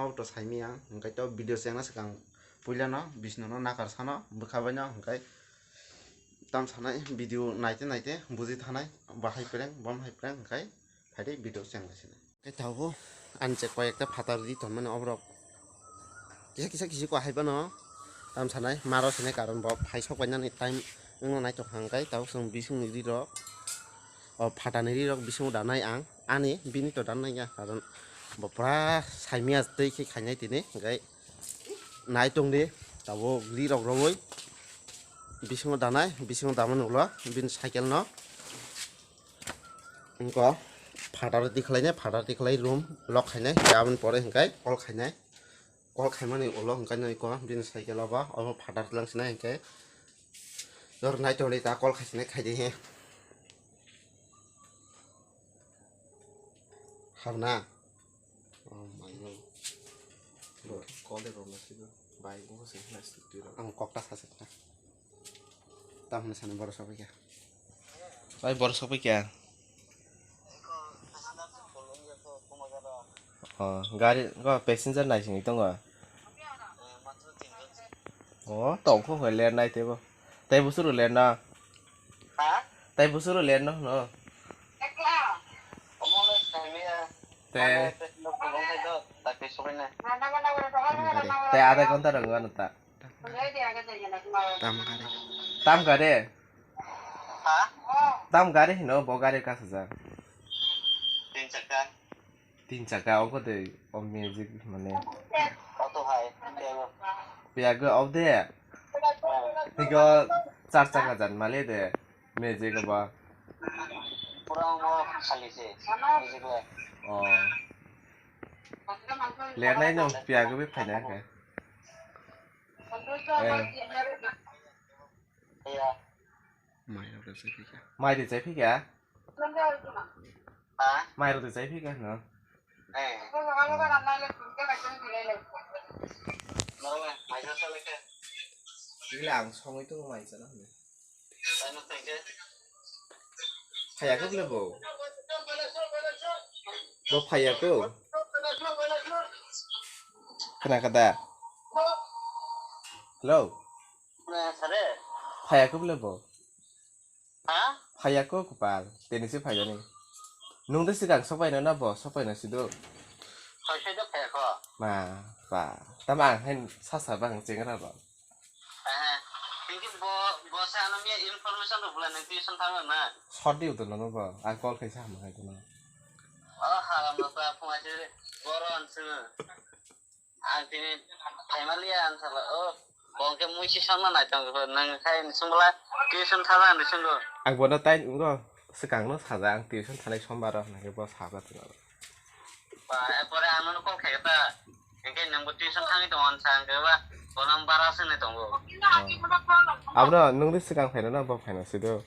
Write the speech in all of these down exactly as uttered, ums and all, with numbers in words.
no to saimaya, hwnkhe to video chengna swkang puila no Bishnu no nakar sano bwkha bai no, hwnkhe tam sanai video naite naite buji thanai, bahai prank, bom hai prank, hwnkhe phaidi video chengna sini. Khe tabuk ani je koi ekta phatar ri tongmani oborok kisa kisa kisi kok hai phano tam sanai maro sinai, karon bo phai sok painani time wngna nai tongkha, hwnkhe tabuk chwng bisingni ri rok, o phatani ri rok bisingo danai ang ani, bini to dan nai ya, karon bo pura saimaya tei khe khainai tini, hwnkhe nai tongdi tabuk ri rok rwui bisingo danai, bisingo damani ulo bini cycle no. Wngkha phatar tikhlainai, phatar tikhlai room lock khainai, aboni pore hwnkhe call khainai. Call khaimani ulo hwnkhe no iko bini cycle o ba obo phatar langsinai hwnkhe. Dor nai tongdi ta call khaisinai khaidi he. Habna. Oh my God. Call de rwna sidi. Bai, bo se na sidi rw. Ang kokta sa se ta. Tam hwnwi sani borok sabai kha. Bai, borok sabai kha. Oh, gari, go passenger nai sini tongo. Oh, tongkho hoi ler nai tebo. Tei busuru ler na. Ha? Tei busuru ler no, no. Omo le saimaya. Te. Omo le no kolong hai do, ta ke sobai na. Te adha ghonta rang ano ta. Tam gari. Tam gari. Ha? Tam gari hino bo gari kasajak. Tin chakka. Tin chakka, oko de, o magic mane. Auto hai, piago. Piago, o de. Tiko char chakka jan male de, magic ba. Pura omo khali se, magic le. Oh. Ler nai no, piago be phaina khe. Eh. Iya. Mai rok de chai phika. Mai de chai phika? Ha? Mai rok de chai phika no? Eh. Norok mai sa sa lekha. Gila ang songwi tongo mai chana hwnwi. Phaiya khe bole bo? Bo phaiya khe? Khna kha da? Hello? Phaiya khe bole bo? Ha? Phaiya khe kwpal, teni se phaijani. Nwng de swkang sopaino na bo, sopaino sido? Soisoi do phaiya kho. Ma, ba, tamo ang hai sasa bang chengra bo. Eh, tini bo, bo se ano miya information rok bwlai nang tuition thangna na. Sot di udo nono bo, ang call khaisa hamma hai kono. O haram no ta phung aise boron sunu. Ang tini phaimaliya ang sala, o bo hwnkhe mui si songna nai tong nang khai ni sungla tuition thangna ni sungo. Ang bono tai uro swkang no saja ang tuition thanai sombar o hwnwi bo saja tong. Ba, eh, pore ang nono call khaikha ta. Hingke nwngbo tuition thangwi tongo, ang sa hingke ba, bono ang bara swngwi tongo. Abono nwng de swkang phaino na bo phaino sido?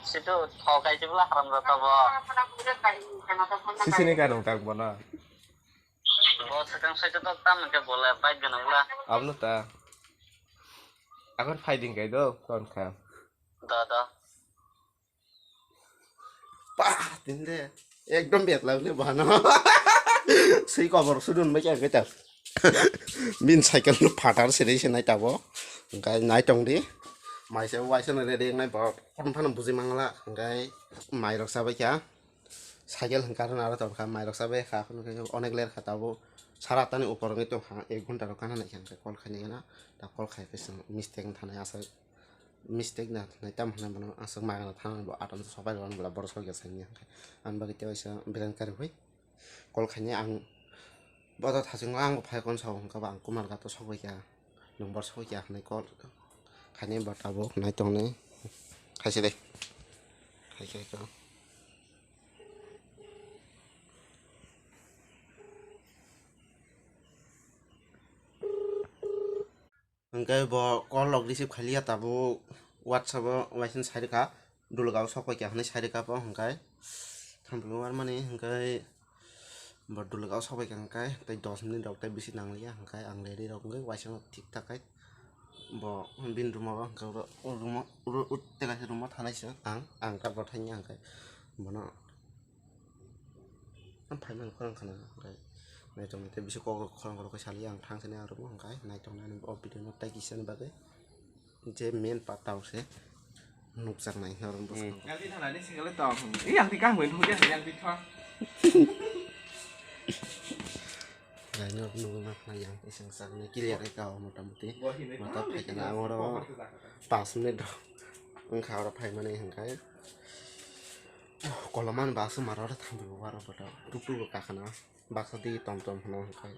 Sido, thok kai jibla haram jata bo. Sisini ka nung tak bono? Bo swkang saito tok tam hingke bole bike gwnang bla. Abono ta. Akon phai ding kai do, ton kha. Da, da. Pah, tinde ekdom betlak le bana. Sei kobor sudun bai kya keta. Bin cycle no phatar sere se nai tabo. Engkai nai tong di. Mai se waisa no ready nai bo. Kon phano buji mangla. Engkai mai rok sabai kya. Cycle hwn karon aro tong kha. Mai rok sabai kha. Onek ler kha tabo. Sara tani upor ngai tong kha. Ek ghonta rok kana nai kha. Call khai nai na. Ta call khai phe mistake thanai asa. Mistake na nai tam hwnai bono aswk magana thang bo atom se sopai rwna bwla borok sokya sanya hwnkhe ani bagwi tei waisa beren kari hui call khaini ang bodo thaching ang bo phai kon sao hwnkhe bo ang Kumar gato sokbai kha nwng bor sokbai kha hwnwi call khaini bo tabuk nai tongnai khaisi de hai khe khe. Hwnkhe bo call rok receive khailiya tabuk WhatsApp o uaising sai rwkha. Dulgao sokoi kha hwnwi sai rwkha bo hwnkhai. Thampui warmani hwnkhai bo dulgao sokoi kha hwnkhai tei dos minute rok tei bisi nangliya hwnkhai ang ready rok hwnkhai waisa thik thak khai bo bini room o hwnkhai oro room o oro tei kaisa room o thanai se ang ang ta bo thangya hwnkhai bono. Ang phaimani khorang khna, hwnkhai naitongni tei bisi kok rok khorang khorok khe saliya ang thang sani aro hwnkhai naitongni ani o video no tei kisa ni bagwi je main part tao se nukjak nai norok bwskango. Yang di thana ni single tong. Ih, yang di kaham nukya yang di thwa. Gai norok nugwi ma khna yang tei seng sak ni clear khe kao mota moti. Mata phaikhe na ang oro pas minute rok wngkha oro phaimani hwnkhai. Kolomani bus maro oro thangwi bo aro boto tuk tuk bo kakhana baksa di tom tom hwnwi hwnkhai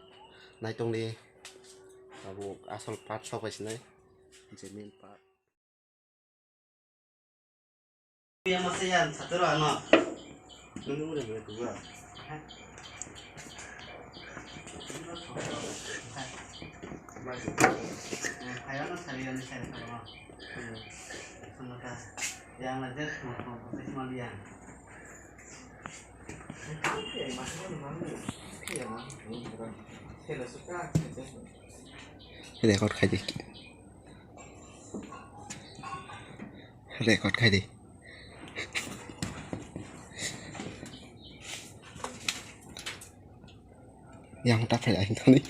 naitongdi abo asol part sobai sinai je main part. Yang masa yang satu roh ano. Ini udah boleh dua. Ayo no sari ano sari ano. Sumata yang aja mau mau mau mau yang. Record khai di. Record khai di. Yang tak khai aing toni.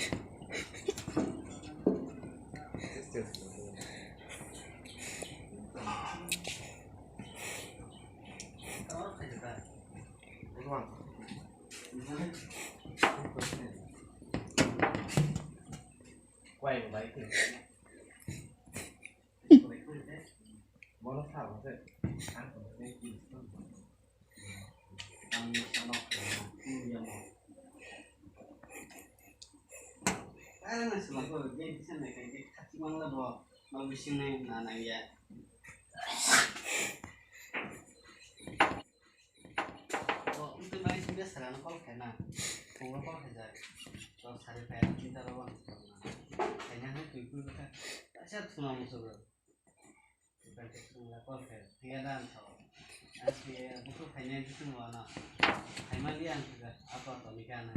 Bo wngtwi bai sini sara no call khaina. Phungo call khaijak. To sari phai chinta ro ang. Khaina hai twi phu kha. Kaisa thuna musugo. Ibai ke thuna call khai. Thia dan tho. Asi buku khaina buku wana. Khaima li ang kha. Apa to ni kana.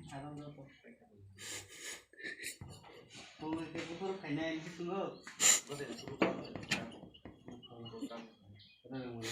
Sarong ro to. Phungo ke buku khaina buku. Bote buku. Buku. Buku. Buku.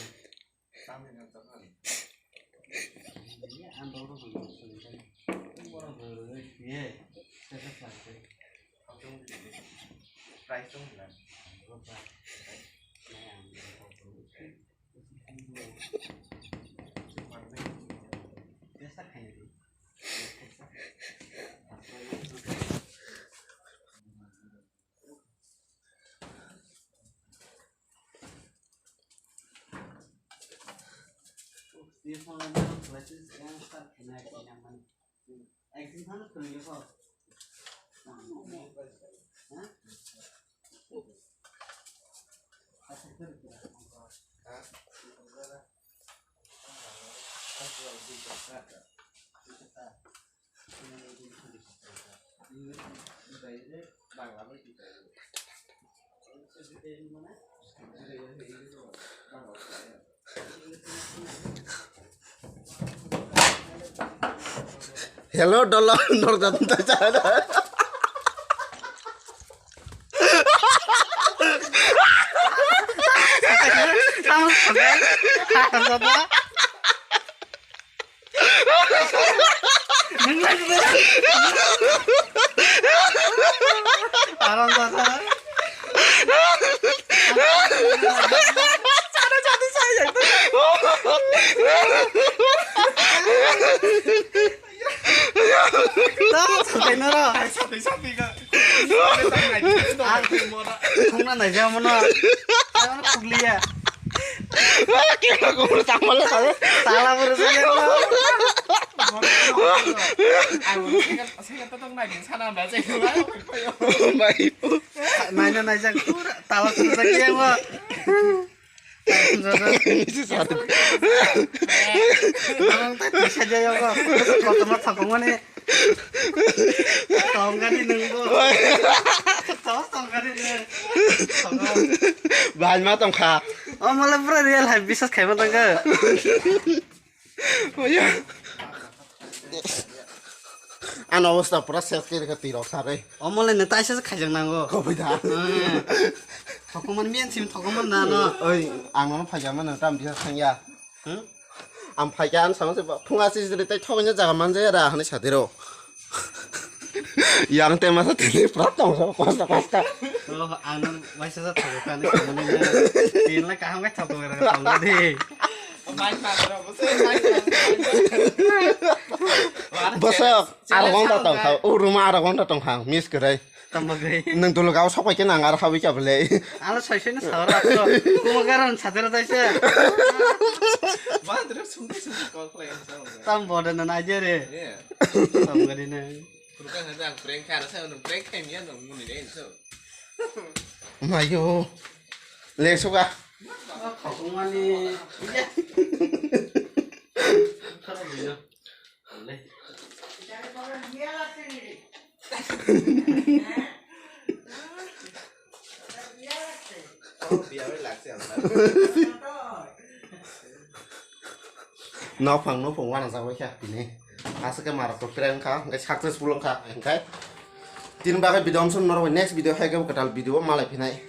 Hello, dolo, norok jatun ta chana. Aram jasa. Tamo sapai noro. Sapai, sapai ka. Ang thungna naijak mano. Ano khugliya. Kira ko tamo la. Tala buru sa. Ang sing ka tong nai sana ba sai. Bai. Naina naijak pura tala buru sa kiya mo. Ang ta tisa jai ogo. Kotorma thapung mani. Tongkani nungbo. Tongkani nung. Bahai ma tongkha. O mole pura real hai bisas khaima tangka. Oya. Ano obostha pura ses kiri ka tirok sarai. O mole ne taisa se khaijak nango. Koboi da. Thokoman mian sim thokoman na no. Oi, ang no phaijama nang tam bisa thangya. Hmm? Ang phaikha ang sama se phung asi jere tai thoknya jaga manjaya da hani satiro. Yang te masa tini pura tong sa kosta kosta. Oh, ang waisa sa thogo kani samani na. Tin la kaham ka thogo ra tong di. Bosok, arok gonta tong kha. O ruma arok gonta tong kha. Miss krai. Tamo gai. Nang dulu gao sok pai ke nang arok hawi kya bole. Ano sai sai na sawra to. Kuma garan satero taise. Ba dre sungti sungti kol khlai ang sa. Tam boda na na jere. Yeah. Tam gari na. Kurka hada ang prank kha sa nang prank khaim ya nang muni dai so. Mayo. Le suka. Khokmani. Nokphang nokphang wana jagwi kha tini. Aswk khe marok to prank kha, hwnkhe successful wngkha, hwnkhe tini bagwi video amsong norok next video hai khe kwtal video malai phinai.